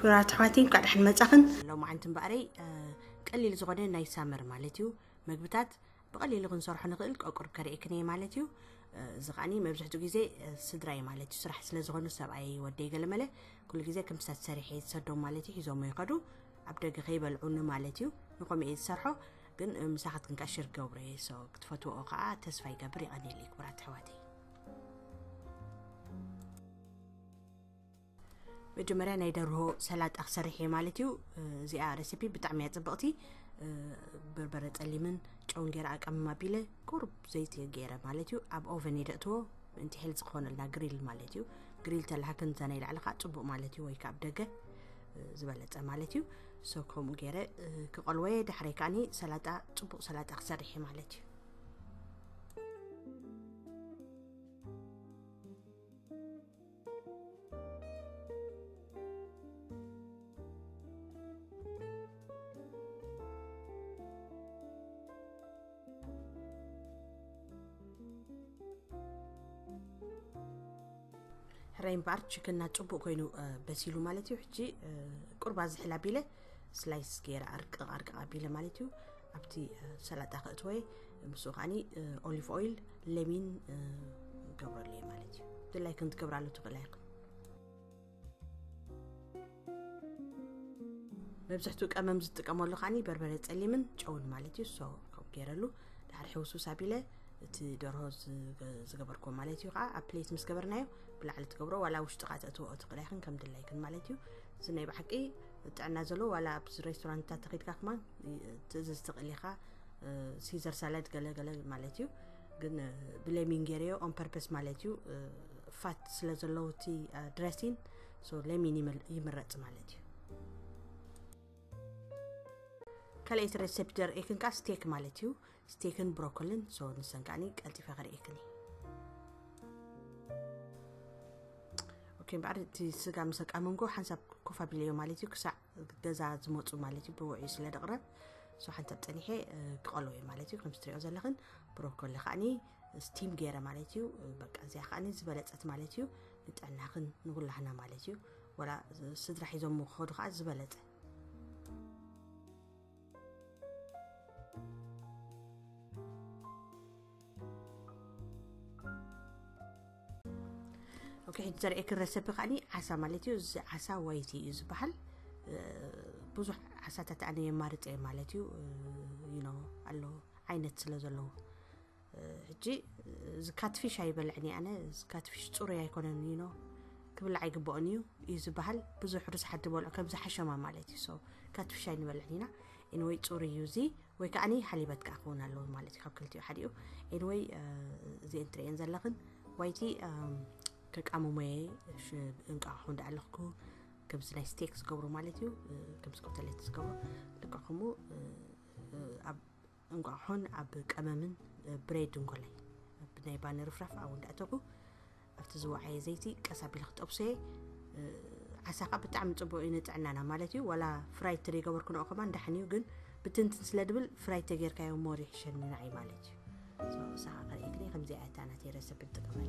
ክቡራት ኣሕዋተይ፣ እንኳዕ ደሓን መጻኽን። ሎማዓንቲ እምበኣረይ፣ እ፣ ቀሊል ዝኾነ ናይ ሳመር ማለት እዩ፣ መግብታት ብቐሊሉ ክንሰርሖ ንኽእል ቆቁር ከርእየክን እየ ማለት እዩ። እ፣ እዚ ከዓኒ መብዝሕትኡ ግዜ፣ እ፣ ስድራይ ማለት እዩ፣ ስራሕ ስለ ዝኾኑ ሰብኣይ ወደይ ገለመለ ኩሉ ግዜ ከምስታት ሰሪሐ እየ ዝሰዶም ማለት እዩ፣ ሒዞሞ ይኸዱ። ኣብ ደገ ከይበልዑኒ ማለት እዩ። ንኸምኡ እየ ዝሰርሖ፣ ግን፣ እ፣ ምሳኻትክን ከዓ ሽር ክገብሮ እየ። ሶ ክትፈትወኦ ከዓ ተስፋ ይገብር። ይቐንየለይ ክቡራት ኣሕዋተይ። መጀመርያ ናይ ደርሆ ሰላጣ ክሰርሕ እየ ማለት እዩ። እዚኣ ረሲፒ ብጣዕሚ እያ ጽብቕቲ። በርበረ ጸሊምን ጨውን ገይረ ኣቀምም ኣቢለ ቁሩብ ዘይቲ ገይረ ማለት እዩ። ኣብ ኦቨን እየ ደእትዎ ምእንቲ ሄልዚ ክኾነልና ግሪል ማለት እዩ። ግሪል ተላሃክን እዛ ናይ ላዕሊ ከዓ ጽቡቕ ማለት እዩ፣ ወይ ከዓ ኣብ ደገ ዝበለጸ ማለት እዩ። ሶ ከምኡ ገይረ ክቐልወ እየ። ዳሕረይ ከዓኒ ሰላጣ፣ ጽቡቕ ሰላጣ ክሰርሕ እየ ማለት እዩ። ሕራይ እምበኣር ችክና ጽቡቕ ኮይኑ፣ እ፣ በሲሉ ማለት እዩ። ሕጂ፣ እ፣ ቁርባ ዝሕል ኣቢለ ስላይስ ገይረ ኣርቅቕ ኣርቅቕ ኣቢለ ማለት እዩ። ኣብቲ፣ እ፣ ሰላጣ ከእትወ፣ ምስኡ ከዓኒ፣ እ፣ ኦሊቭ ኦይል፣ ለሚን፣ እ፣ ገብረሉ እየ ማለት እዩ። ድላይክን ትገብራሉ ትኽእላ ኢኽን። መብዝሕትኡ ቀመም ዝጥቀመሉ ከዓኒ በርበረ ጸሊምን ጨውን ማለት እዩ። ሶ ከምኡ ገይረሉ ድሕሪ ሕውስውስ ኣቢለ እቲ ደርሆ ዝገ-፣ ዝገበርኩዎ ማለት እዩ። ከዓ ኣብ ፕሌት ምስ ገበርናዮ ብላዕሊ ትገብሮ፣ ዋላ ውሽጢ ከዓ ተእትዎ ትኽእላ ኢኽን ከም ድላይክን ማለት እዩ። እዚ ናይ ብሓቂ ጥዕና ዘለዎ፣ ዋላ ኣብዚ ሬስቶራንትታት ተኸይድካ ከማን ትእዝዝ ትኽእል ኢኻ። እ፣ ሲዘር ሳላድ ገለ ገለ ማለት እዩ። ግን፣ እ፣ ብለሚን ገይረዮ ኦን ፐርፐስ ማለት እዩ። እ፣ ፋት ስለ ዘለዎ እቲ፣ እ፣ ድረሲን፣ ሶ ለሚን ይመል-፣ ይምረጽ ማለት እዩ። ካልኣይቲ ረሲፒ ዘርእየክን ከዓ ስቴክ ማለት እዩ። ስቴክን ብሮኮልን፣ ሶ ንሰን ከዓኒ ቀልጢፈ ከርእየክን እየ። ኦኬ፣ እምበኣር እቲ ስጋ ምስ ኣቃመምኩ ሓንሳብ ኮፍ ኣቢለዮ ማለት እዩ፣ ክሳዕ ገዛ ዝመፁ ማለት እዩ፣ ብውዑይ ስለ ደቕረብ። ሶ ሓንሳብ ፀኒሐ፣ እ፣ ክቐልዎ እየ ማለት እዩ። ከምዚ ትሪኦ ዘለኽን ብሮኮሊ ከዓኒ ስቲም ገይረ ማለት እዩ። በቃ እዚኣ ከዓኒ ዝበለፀት ማለት እዩ፣ ንጥዕናኽን ንኩላህና ማለት እዩ። ወላ ስድራ ሒዞም ክኸዱ ከዓ ዝበለፀ። ኦኬ፣ ሕጂ ዘርእየክን ረሰፒ ከዓኒ ዓሳ ማለት እዩ። እዚ ዓሳ ዋይቲ እዩ ዝበሃል። እ፣ ብዙሕ ዓሳታት ኣነ የማርፀ እየ ማለት እዩ። እ፣ you know፣ ኣሎ ዓይነት ስለ ዘለዎ። እ፣ ሕጂ እዚ ካትፊሽ ኣይበልዕን እየ ኣነ። እዚ ካትፊሽ ፅሩይ ኣይኮነን፣ you know፣ ክብላዕ ኣይግበኦን እዩ እዩ ዝበሃል። ብዙሕ ርስሓት ዝበልዖ ከምዚ ሓሸማ ማለት እዩ። ሶ ካትፊሽ ኣይንበልዕን ኢና። ኤንወይ ፅሩይ እዩ እዚ። ወይ ከዓኒ ሓሊበት ከዓ ክኸውን ኣለዎ ማለት እዩ፣ ካብ ክልቲኡ ሓዲኡ። ኤንወይ፣ እ፣ እዚአን ትርእየን ዘለኽን ዋይቲ፣ እም፣ ከቃምሞየ ሽ-፣ እንቃቑሖ እንዳኣለኽኩ ከምዚ ናይ ስቴክ ዝገብሩ ማለት እዩ፣ እ፣ ከምዚ ኮተሌት ዝገብሩ ልክዕ ከምኡ፣ እ፣ እ፣ ኣብ እንቋቑሖን ኣብ ቀመምን፣ እ፣ ብሬድ እንኮላይ ኣብ ናይ ባኒ ርፍራፍ ኣብኡ እንዳእተኹ ኣብቲ ዝወዓየ ዘይቲ ቀስ ኣቢለ ክጠብሶ እየ። እ፣ ዓሳ ኸዓ ብጣዕሚ ጽቡቕ እዩ ንጥዕናና ማለት እዩ። ዋላ ፍራይ ተደይገበርኩ ንኦ ከማን ደሓን እዩ፣ ግን ብትንትን ስለ ድብል ፍራይ ተጌርካዮ ሞር ይሕሸኒ ንዓይ ማለት እዩ። ሶ፣ ንሳ ኸዓ ከርእየክን እየ፣ ከምዚኣ እያ እታ ናተይ ረሰፕ እጥቀመላ።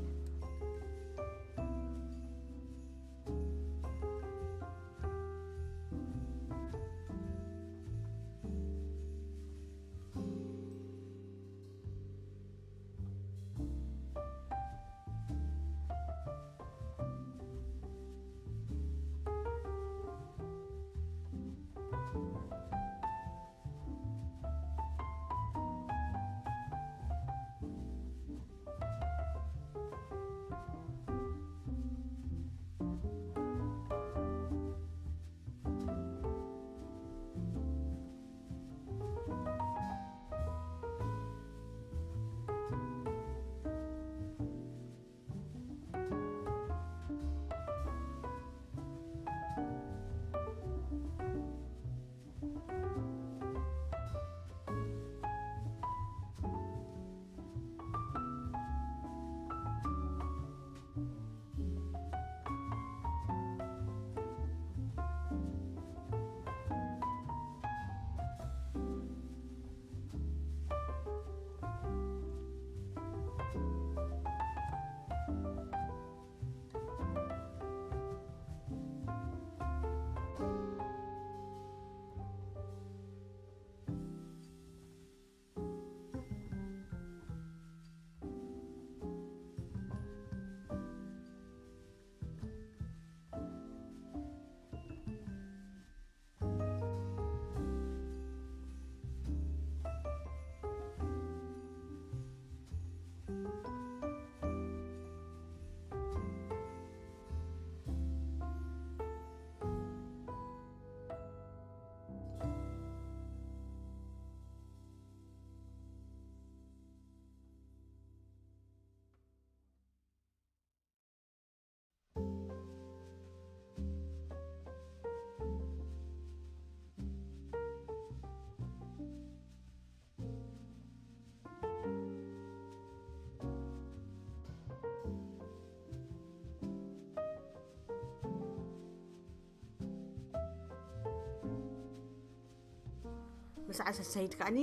ሰዓ ሰሰይድ ከዓኒ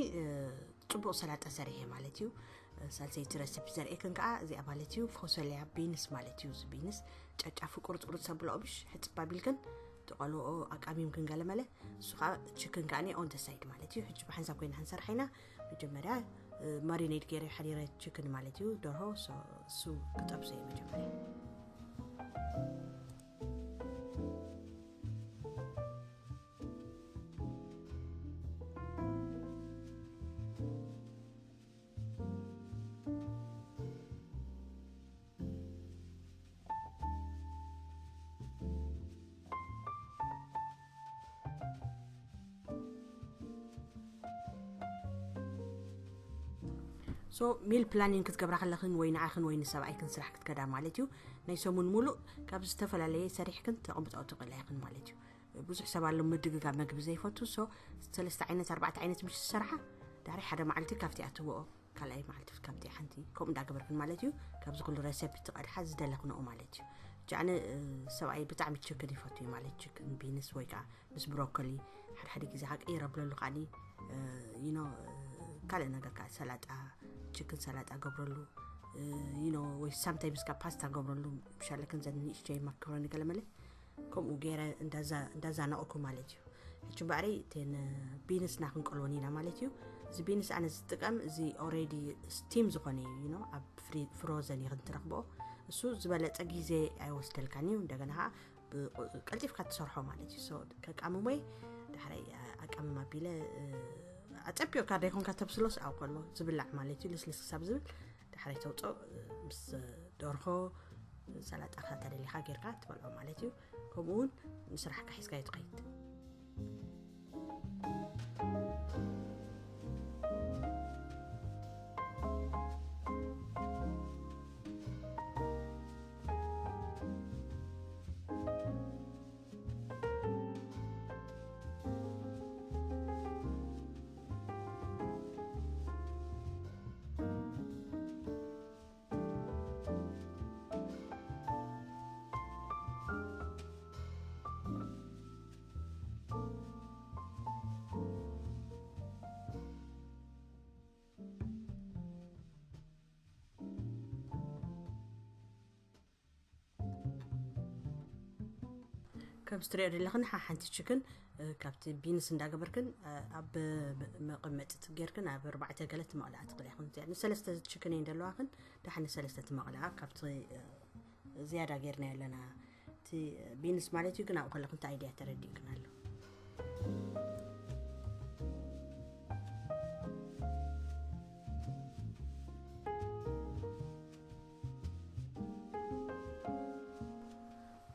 ጽቡቕ ሰላጣ ሰሪሐ ማለት እዩ። ሳልሰይቲ ረሲፒ ዘርእየክን ከዓ እዚኣ ማለት እዩ፣ ፎሶልያ ቢንስ ማለት እዩ። እዚ ቢንስ ጨጫፉ ቁርጽ ቁርጽ ሰብሎ ብሽ ሕጽብ ኣቢልክን ትቐልኦ ኣቃሚምክን ገለመለ። እሱ ከዓ ችክን ከዓኒ ኦን ተ ሳይድ ማለት እዩ። ሕጂ ብሓንሳብ ኮይና ክንሰርሓ ኢና። መጀመርያ ማሪኔድ ገይረ ሓዲረ ችክን ማለት እዩ። ደርሆ እሱ ክጠብሶ እየ መጀመርያ። ሶ ሚል ፕላኒንግ ክትገብራ ከለኽን ወይ ንዓኽን ወይ ንሰብኣይክን ስራሕ ክትከዳ ማለት እዩ። ናይ ሰሙን ሙሉእ ካብ ዝተፈላለየ ሰሪሕክን ተቐምጣው ትቕላ ኢኽን ማለት እዩ። ብዙሕ ሰብ ኣሎ ምድግጋ መግቢ ዘይፈቱ። ሶ ሰለስተ ዓይነት ኣርባዕተ ዓይነት ምሽ ዝሰርሓ ዳሕሪ ሓደ መዓልቲ ካብቲ ኣትወኦ ካልኣይ መዓልቲ ካብቲ ሓንቲ ከምኡ እንዳገበርክን ማለት እዩ። ካብዚ ኩሉ ረሰፕ ትቐድሓ ዝደለኽንኦ ማለት እዩ። ጃነ ሰብኣይ ብጣዕሚ ችክን ይፈቱ እዩ ማለት ችክን ቢንስ ወይ ከዓ ምስ ብሮኮሊ ሓደ ሓደ ግዜ ከዓ ቀይር ኣብለሉ ከዓኒ ዩኖ ካልእ ነገር ከዓ ሰላጣ ችክን ሰላጣ ገብረሉ ዩኖ ወይ ሳምታይምስ ከዓ ፓስታ ገብረሉ ብሻለክን ዘን ንእሽተይ ማክሮኒ ገለመለ ከምኡ ገይረ እንዳዛነቕኩ ማለት እዩ። ሕጂ እምበኣሪ እተን ቢንስና ክንቀልወን ኢና ማለት እዩ። እዚ ቢንስ ኣነ ዝጥቀም እዚ ኦሬዲ ስቲም ዝኾነ እዩ ዩኖ ኣብ ፍሮዘን እዩ ክንትረኽቦ። እሱ ዝበለፀ ግዜ ኣይወስደልካን እዩ። እንደገና ከዓ ቀልጢፍካ ትሰርሖ ማለት እዩ። ከቃምሞይ ዳሕራይ ኣቃምም ኣቢለ ኣፀቢቕካ ደይኮንካ ተብስሎስ ኣብ ከሎ ዝብላዕ ማለት እዩ። ልስልስ ክሳብ ዝብል ዳሕራይ ተውፅኦ ምስ ደርሆ ሰላጣ ተደሊኻ ጌርካ ትበልዖ ማለት እዩ። ከምኡ እውን ንስራሕካ ሒዝካዮ ትኸይድ። ከም ስትሪኦ ደለኽን ሓንቲ ችክን ካብቲ ቢንስ እንዳገበርክን ኣብ መቐመጢ ጌርክን ኣብ ኣርባዕተ ገለ ትመቕላ ትኽእላ ይኹን። ንሰለስተ ችክን እየን ዘለዋኽን ደሓን ሰለስተ ትመቕላ ካብቲ ዝያዳ ጌርና ኣለና። እቲ ቢንስ ማለት እዩ ግን ኣብኡ ከለኹ እንታይ ኣይድያ ተረዲእክን ኣሎ።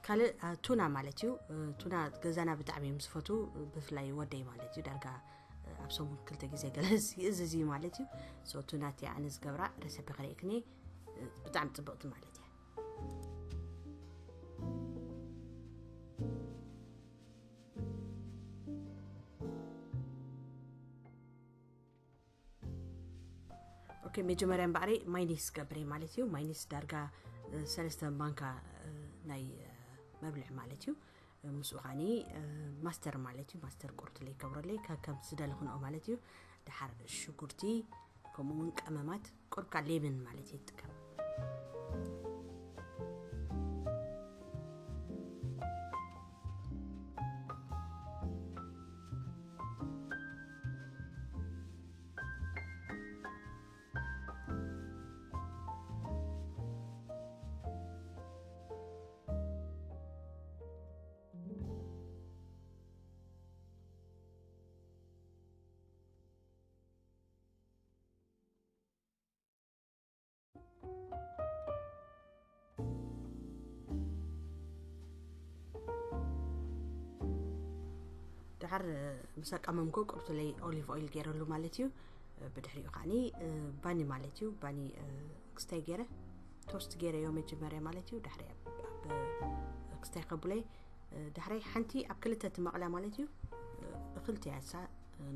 ካልእ ቱና ማለት እዩ። ቱና ገዛና ብጣዕሚ እዮም ዝፈቱ፣ ብፍላይ ወደይ ማለት እዩ። ዳርጋ ኣብ ሰሙን ክልተ ግዜ ገለ ይእዝዝ እዩ ማለት እዩ። ሶ ቱና እቲ ኣነ ዝገብራ ረሰፒ ከርእክኒ ብጣዕሚ ፅብቕቲ ማለት እያ። ኦኬ፣ መጀመርያ እምበኣረይ ማይኒስ ገብረ ማለት እዩ። ማይኒስ ዳርጋ ሰለስተ ማንካ ናይ መብልዕ ማለት እዩ። ምስኡ ኻኒ ማስተር ማለት እዩ። ማስተር ቁርትለይ ይገብረለይ ከከም ዝደለኽንኦ ማለት እዩ። ደሓር ሽጉርቲ ከምኡ እውን ቀመማት ቁርብካ ሌምን ማለት ይጥቀም። ድሓር ምስ ኣቃመምኩ ቁርቱለይ ኦሊቭ ኦይል ገይረሉ ማለት እዩ። ብድሕሪኡ ከዓኒ ባኒ ማለት እዩ። ባኒ ክስታይ ገይረ ቶስት ገይረዮ መጀመርያ ማለት እዩ። ድሕሪ ክስታይ ከብለይ ድሕረይ ሓንቲ ኣብ ክልተ ትመቕላ ማለት እዩ። እኽልቲ ያሳ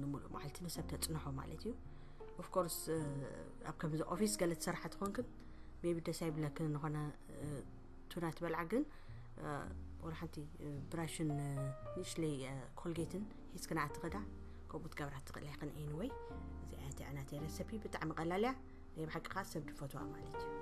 ንምሉእ መዓልቲ ንሰብ ተፅንሖ ማለት እዩ። ኦፍኮርስ ኣብ ከምዚ ኦፊስ ገለ ትሰርሓ ትኾንክን ሜቢ ደስ ኣይብለክን ዝኾነ ቱና ትበልዓ ግን ወላ ሓንቲ ብራሽን ንእሽለይ ኮልጌትን ሒዝክና ኣትኸዳ ከምኡ ትገብራ ትኽእል ኢኽን። Anyway፣ እዚኣ እያ ናተይ ረሰፒ፣ ብጣዕሚ ቀላል እያ። ናይ ብሓቂ ከዓ ሰብ ድፈትዋ ማለት እዩ።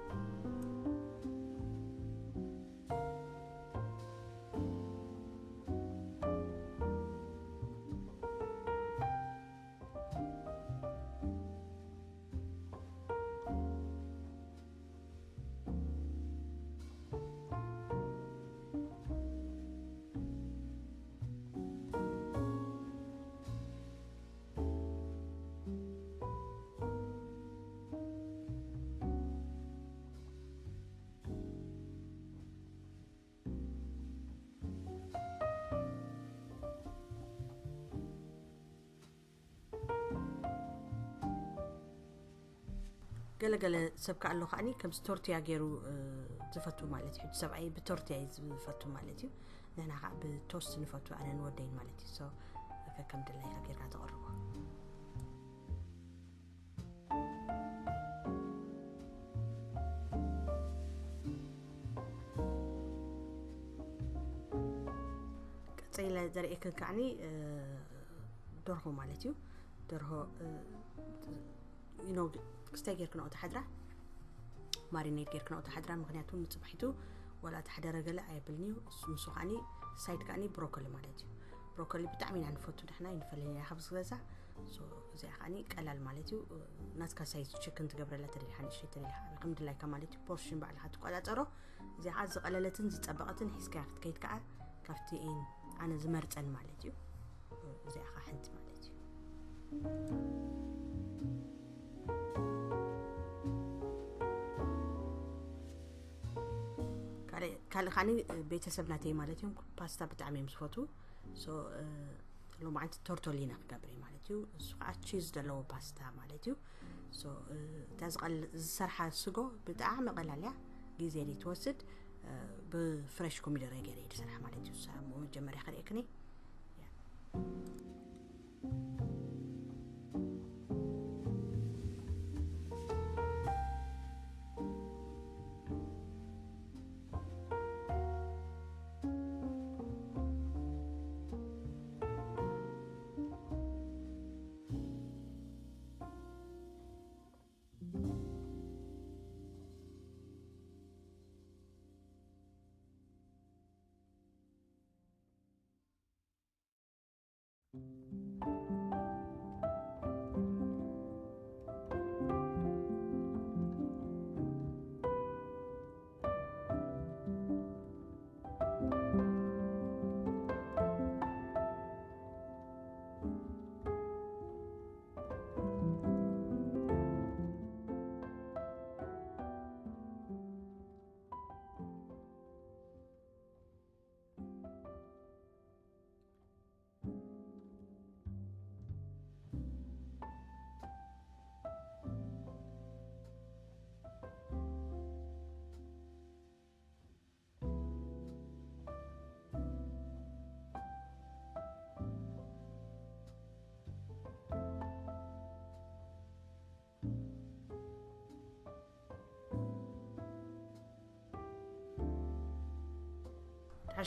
ገለገለ ሰብ ከኣሎ ከዓኒ ከምዚ ቶርትያ ገይሩ ዝፈቱ ማለት እዩ። ሰብኣይ ብቶርትያ እዩ ዝፈቱ ማለት እዩ። ንሕና ከዓ ብቶስት ንፈቱ፣ ኣነን ወደይን ማለት እዩ። So ከከም ድላይካ ጌርካ ተቕርቦ። ቀፂለ ዘርእየክን ከዓኒ ደርሆ ማለት እዩ። ደርሆ you know ክስታይ ጌርክንኦ ተሓድራ፣ ማሪኔት ጌርክንኦ ተሓድራ። ምክንያቱ ንፅባሒቱ ዋላ ተሓደረ ገለ ኣየብልን እዩ። ምስ ከዓኒ ሳይድ ከዓኒ ብሮኮሊ ማለት እዩ። ብሮኮሊ ብጣዕሚ ኢና ንፈቱ ንሕና፣ ይንፈለና ኢና ካብዚ ገዛ። እዚኣ ከዓኒ ቀላል ማለት እዩ። ናትካ ሳይዝ ችክን ትገብረላ፣ ተደሊኻ ንእሽተይ፣ ተደሊኻ ዓብይ ከም ድላይካ ማለት እዩ። ፖርሽን ባዕልካ ትቆፃፀሮ። እዚኣ ከዓ ዝቐለለትን ዝፀበቐትን ሒዝካ ክትከይድ ከዓ ካብቲ ኣነ ዝመርፀን ማለት እዩ። እዚኣ ከዓ ሓንቲ ማለት እዩ። ካልእ ከዓኒ ቤተሰብ ናተይ ማለት እዮም ፓስታ ብጣዕሚ እዮም ዝፈትዉ። ሎማዓንቲ ቶርቶሊና ክገብር ማለት እዩ። እሱ ከዓ ቺዝ ዘለዎ ፓስታ ማለት እዩ። እታ ዝሰርሓ ስጎ ብጣዕሚ ቀላል እያ፣ ግዜ ትወስድ። ብፍሬሽ ኮሚደረ ገይረ ዝሰርሓ ማለት እዩ። መጀመርያ ከርእየክኒ።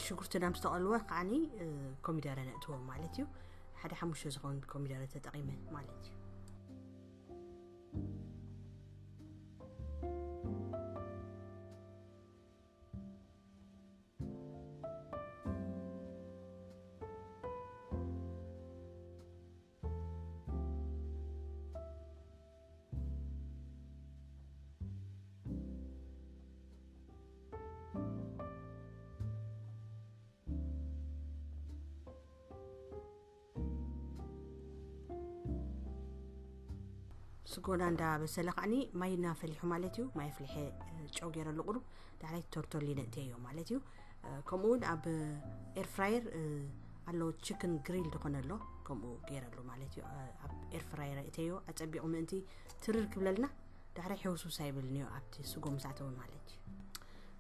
ሽጉርትና ምስ ተቐልወ ከዓኒ ኮሚደረ ነእትዎ ማለት እዩ። ሓደ ሓሙሽተ ዝኸውን ኮሚደረ ተጠቒመ ማለት እዩ። ስጎና እንዳ በሰለ ከዓኒ ማይና ፈሊሑ ማለት እዩ። ማይ ኣፍሊሐ ጨው ገይረሉ ቁሩብ ዳሕራይ ቶርቶሊ ነእትየዮ ማለት እዩ። ከምኡ እውን ኣብ ኤር ፍራየር ኣሎ ቺክን ግሪል ዝኾነ ኣሎ፣ ከምኡ ገይረሉ ማለት እዩ። ኣብ ኤር ፍራየር እተዮ ኣፀቢቑ ምእንቲ ትርር ክብለልና ዳሕራይ ሕውስውስ ኣይብልን እዩ ኣብቲ ስጎ ምስ ኣተወ ማለት እዩ።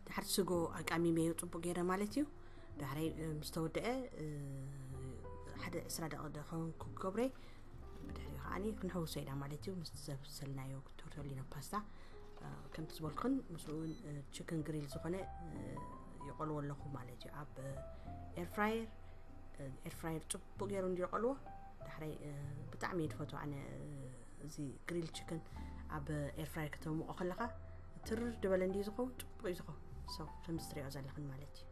ድሓር ስጎ ኣቃሚመዮ ጽቡቅ ገይረ ማለት እዩ። ድሕረይ ምስ ተወደአ ሓደ ዕስራ ደቂቕ ደኸውን ክገብረ ብድሕሪኡ ከዓኒ ክንሕውሶ ኢና ማለት እዩ። ምስ ዘብሰልናዮ ቶርቶሊኖ ፓስታ ከምቲ ዝበልኩን ምስኡ እውን ቺክን ግሪል ዝኾነ ይቆልዎ ኣለኹ ማለት እዩ። ኣብ ኤር ፍራየር ኤር ፍራየር ጽቡቅ ገይሩ እንዲቆልዎ ዳሕራይ ብጣዕሚ እየ ዝፈትዎ ኣነ። እዚ ግሪል ችክን ኣብ ኤርፍራየር ከተምቆ ከለኻ ትርር ዝበለ እንዲ ዝኸውን ጽቡቅ እዩ ዝኸውን። ሰው ከምዚ ትሪኦ ዘለኽን ማለት እዩ።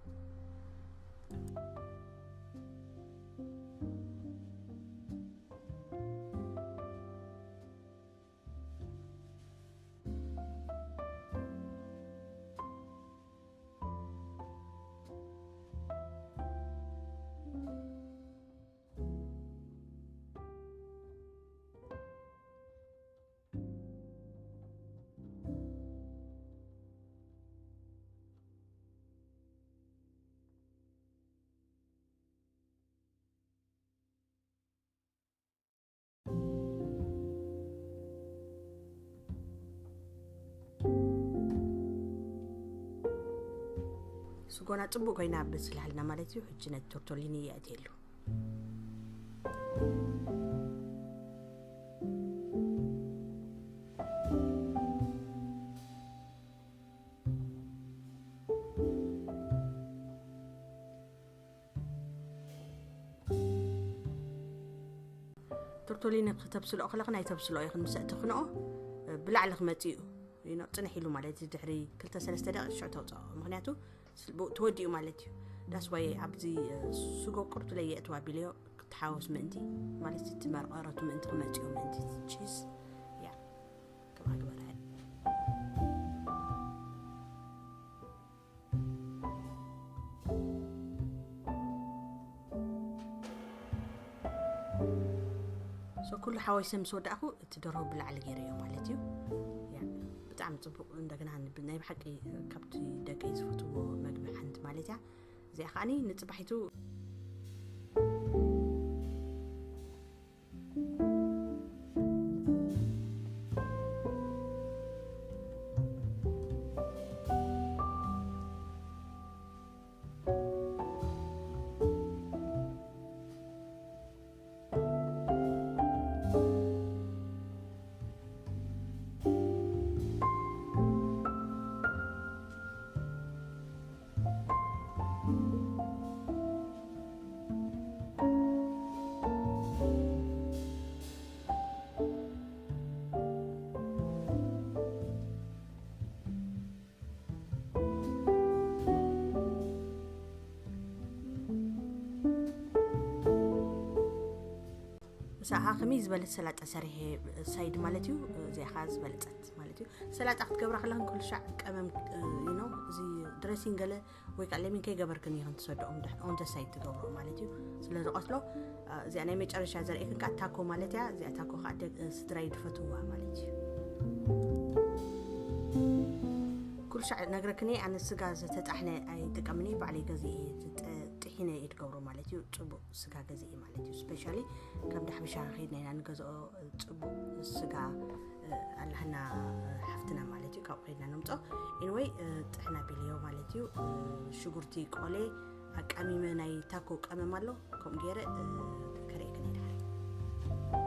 ስጎና ጽቡቅ ኮይና በስላልና ማለት እዩ። ሕጂ ነቲ ቶርቶሊኒ የእትየሉ። ቶርቶሊኒ ክተብስልኦ ከለኺ ናይ ተብስልኦ ኢኽን ምስ ኣእተኽንኦ ብላዕሊ ክመጽእ እዩ። ይኖ ጽንሕ ኢሉ ማለት እዩ። ድሕሪ ክልተ ሰለስተ ደቂቕ ሽዑ ተውፅኦ። ምኽንያቱ ስል-፣ ብኡ ተወዲኡ ማለት እዩ። ዳስ ዋይ ኣብዚ ስጎ ቁርቱ ለየ እትዋ ቢልዮ ክትሓወስ ምእንቲ ማለት እቲ መርቐረቱ ምእንቲ ክመጽኡ ምእንቲ ቺዝ ያ ከማግበራ ሶ ኩሉ ሓወይሰ ምስ ወዳእኹ እቲ ደርሆ ብላዕሊ ገይረዮ ማለት እዩ። ያ ብጣዕሚ ጽቡቕ። እንደገና ንብ-፣ ናይ ብሓቂ ካብቲ ደቀይ ዝፈትዎ መግቢ ሓንቲ ማለት እያ። እዚኣ ከዓኒ ንጽባሒቱ ምሳኻ ከመይ ዝበለት ሰላጣ ሰሪሐ ሳይድ ማለት እዩ። እዚኣ ኸዓ ዝበለጸት ማለት እዩ። ሰላጣ ክትገብራ ከለኽን ኩሉ ሻዕ ቀመም፣ ዩ ኖ፣ እዚ ድሬሲንግ ገለ ወይ ከዓ ሌሚን ከይገበርክን ኢኽን ትሰድኦም ድሕ-፣ ኦን ደ ሳይድ ትገብሮ ማለት እዩ። ስለ ዝቐትሎ፣ እ፣ እዚኣ ናይ መጨረሻ ዘርእክን ከዓ ታኮ ማለት እያ። እዚኣ ታኮ ከዓ ደግ-፣ እ፣ ስድራይ ድፈትዋ ማለት እዩ። ኩሉ ሻዕ ነግረክን እየ፣ ኣነ ስጋ ዝተጣሕነ ኣይጥቀምን እየ፣ ባዕለይ ገዚኤ ዝጠ-፣ ጥሒነ እየ ድገብሮ ማለት እዩ። ጽቡቕ ስጋ ገዚኤ ማለት እዩ። ስፔሻሊ ከም ዳሕብሻ ከይድና ኢና ንገዝኦ ጽቡቕ ስጋ፣ እ፣ ኣላህና ሓፍትና ማለት እዩ። ካብኡ ከይድና ነምጾ። ኤኒወይ፣ እ፣ ጥሕና ቢልዮ ማለት እዩ። እ፣ ሽጉርቲ ቆሌ ኣቃሚመ ናይ ታኮ ቀመም ኣሎ። ከምኡ ገይረ፣ እ፣ ከርእየክን እየ ድሓር።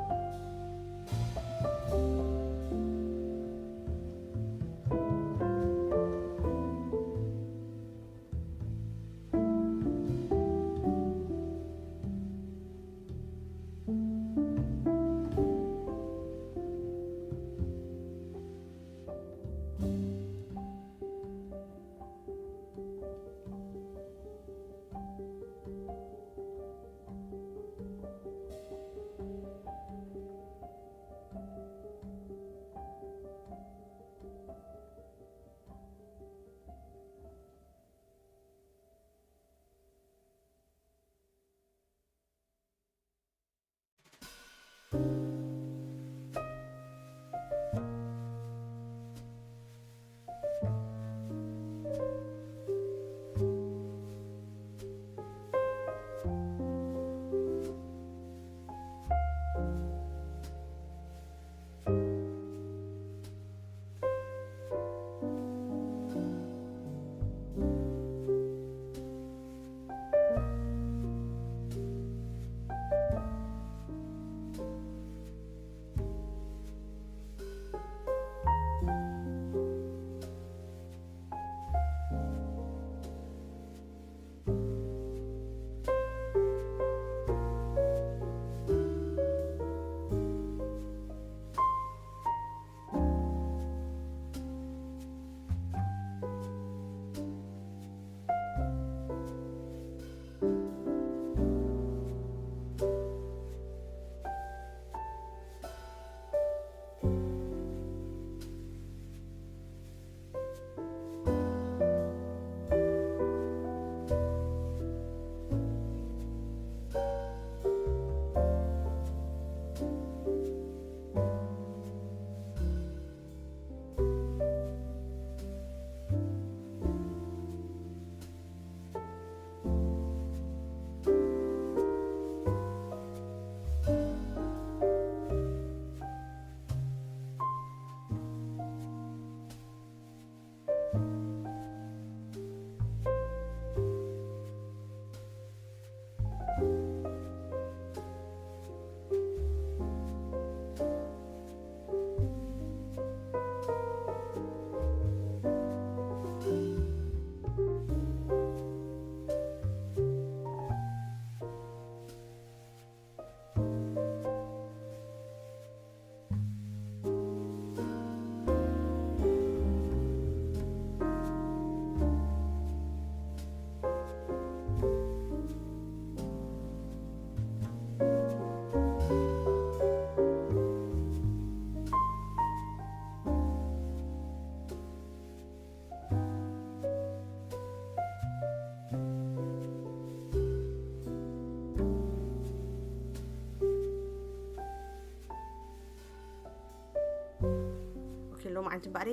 ኣንቲ ባዕሪ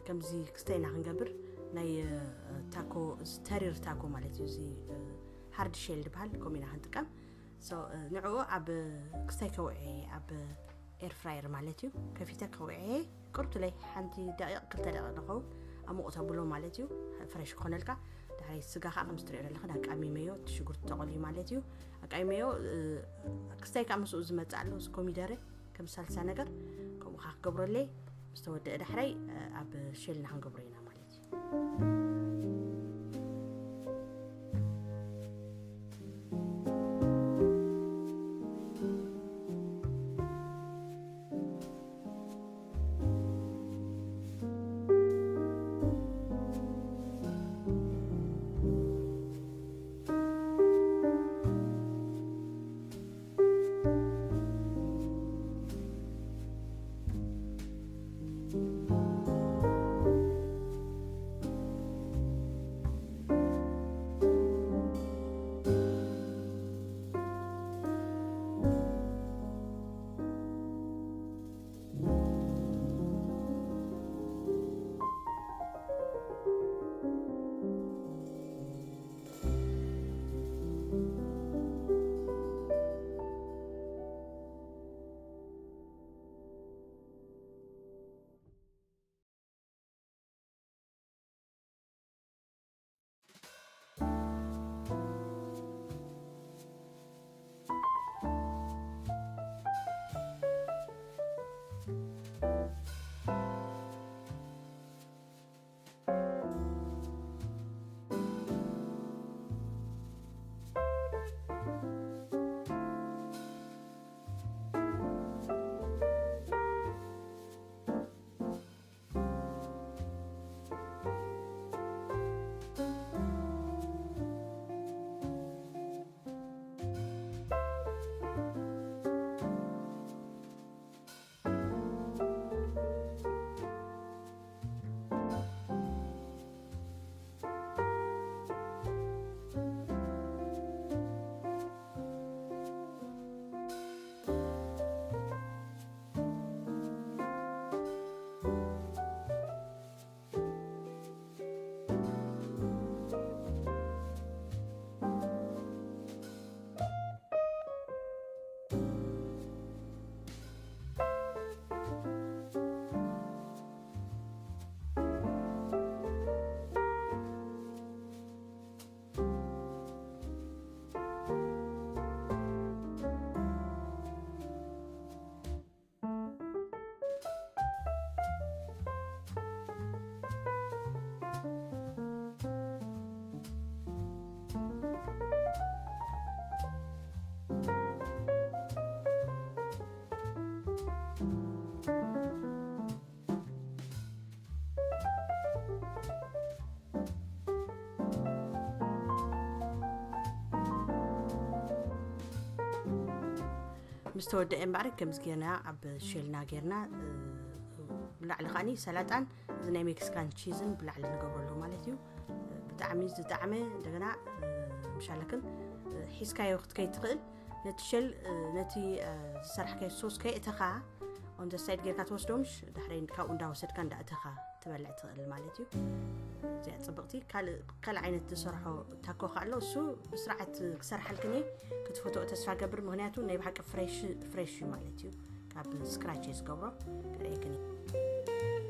ከምዚ ክስተይና ክንገብር ናይ ታኮ፣ ተሪር ታኮ ማለት እዩ። እዚ ሃርድ ሼል ዝበሃል ከምኡ ኢና ክንጥቀም። ንዕኡ ኣብ ክስተይ ከውዕየ፣ ኣብ ኤር ፍራየር ማለት እዩ፣ ከፊተ ከውዕየ። ቅርቱለይ ሓንቲ ደቂቕ ክልተ ደቂቕ ንኸውን ኣብ ሙቕ ተብሎ ማለት እዩ። ፍሬሽ ክኾነልካ። ድሕሪ ስጋ ከዓ ከምዚ ትሪኦ ዘለኽን ኣቃሚመዮ፣ እቲ ሽጉርቲ ተቆልዩ ማለት እዩ። ኣቃሚመዮ። ክስተይ ከዓ ምስኡ ዝመፅእ ኣሎ፣ እዚ ኮሚደረ ከም ሳልሳ ነገር ከምኡ ከዓ ክገብረለይ። ምስ ተወደአ ዳሕራይ ኣብ ሼልና ክንገብሮ ኢና ማለት እዩ። ምስ ተወደአ እምበኣር ከምዚ ጌርና ኣብ ሸልና ጌርና፣ ብላዕሊ ከዓኒ ሰላጣን እዚ ናይ ሜክሲካን ቺዝን ብላዕሊ ንገብረሉ ማለት እዩ። ብጣዕሚ ዝጣዕመ፣ እንደገና ምሻለክን ሒዝካዮ ክትከይድ ትኽእል። ነቲ ሸል፣ ነቲ ዝሰራሕካዮ ሶስ ከየእተኻ፣ on the side ጌርካ ትወስዶ፣ ምሽ ድሕረይ ካብኡ እንዳወሰድካ እንዳእተኻ ትበልዕ ትኽእል ማለት እዩ። እዚኣ ጽብቕቲ። ካልእ፣ ካልእ ዓይነት ዝሰርሖ ታኮ ከኣ ኣሎ። እሱ ብስርዓት ክሰርሓልክን እየ። ክትፈትኦ ተስፋ ገብር፣ ምኽንያቱ ናይ ብሓቂ ፍሬሽ፣ ፍሬሽ እዩ ማለት እዩ። ካብ ስክራች እየ ዝገብሮ። ከርእየክን እየ።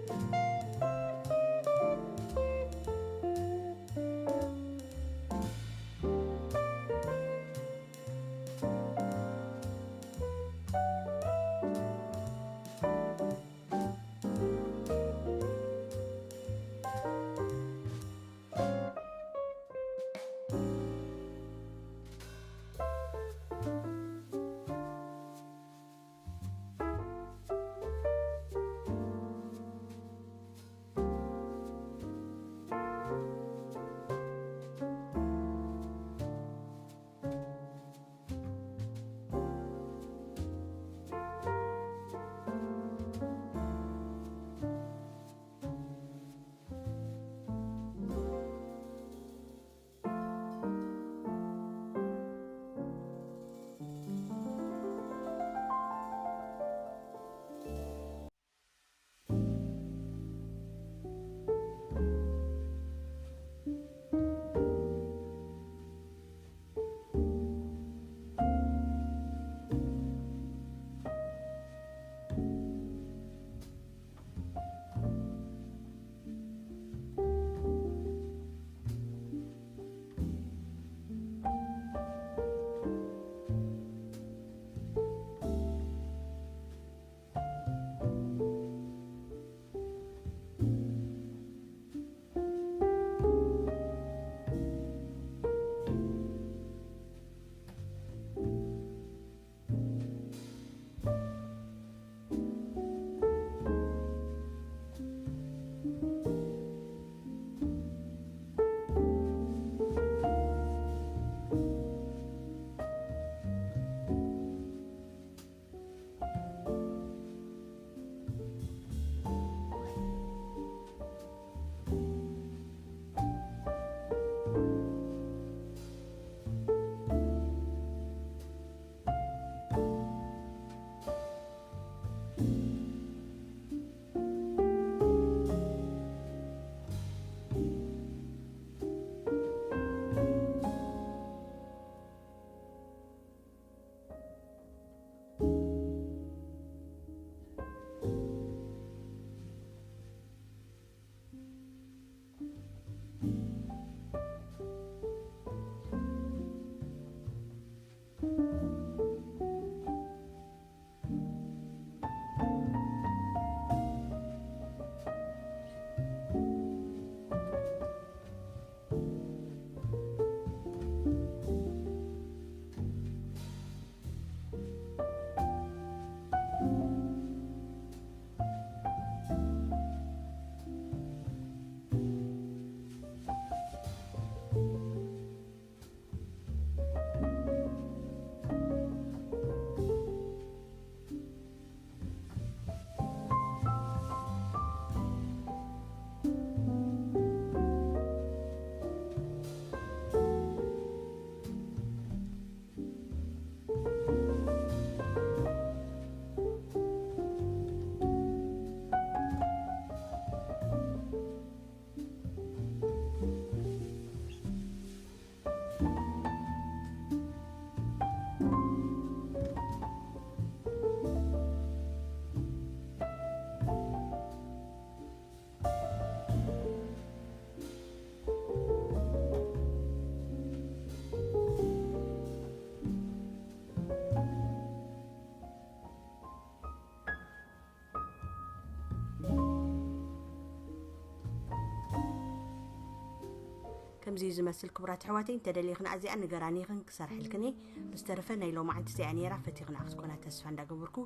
ከምዚ እዩ ዝመስል ክቡራት ኣሕዋተይ። እንተደሊኽን ኣዚኣ ንገራኒኽን ክሰርሐልክን እየ። ብዝተረፈ ናይ ሎማዓንቲ እዚኣ ነይራ። ፈቲኽና ክትኮና ተስፋ እንዳገበርኩ፣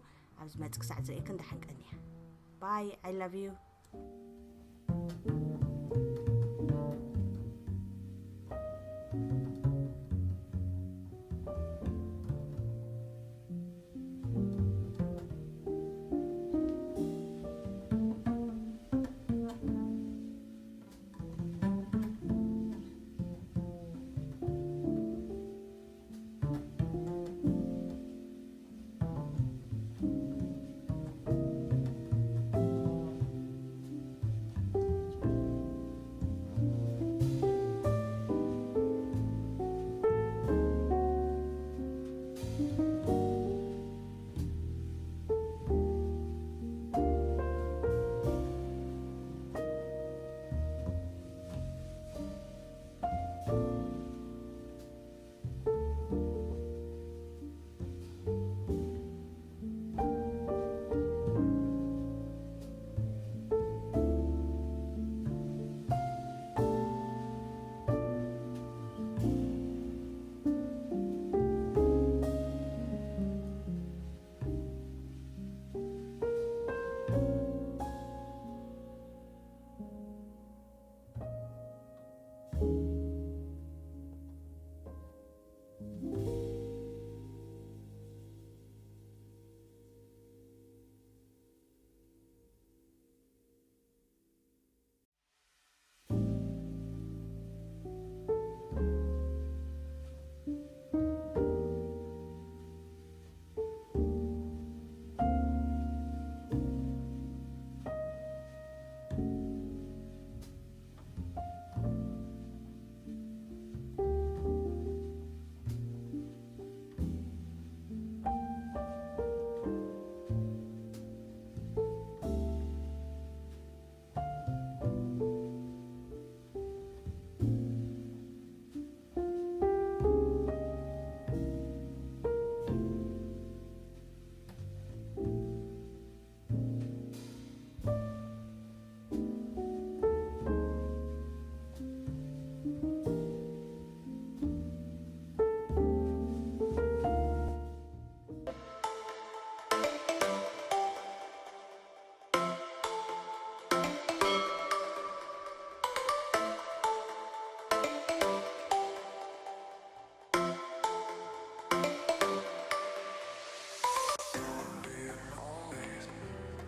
ኣብ ዝመጽእ ክሳዕ ዝርእየክን ደሓን ቀንያ። Bye, I love you.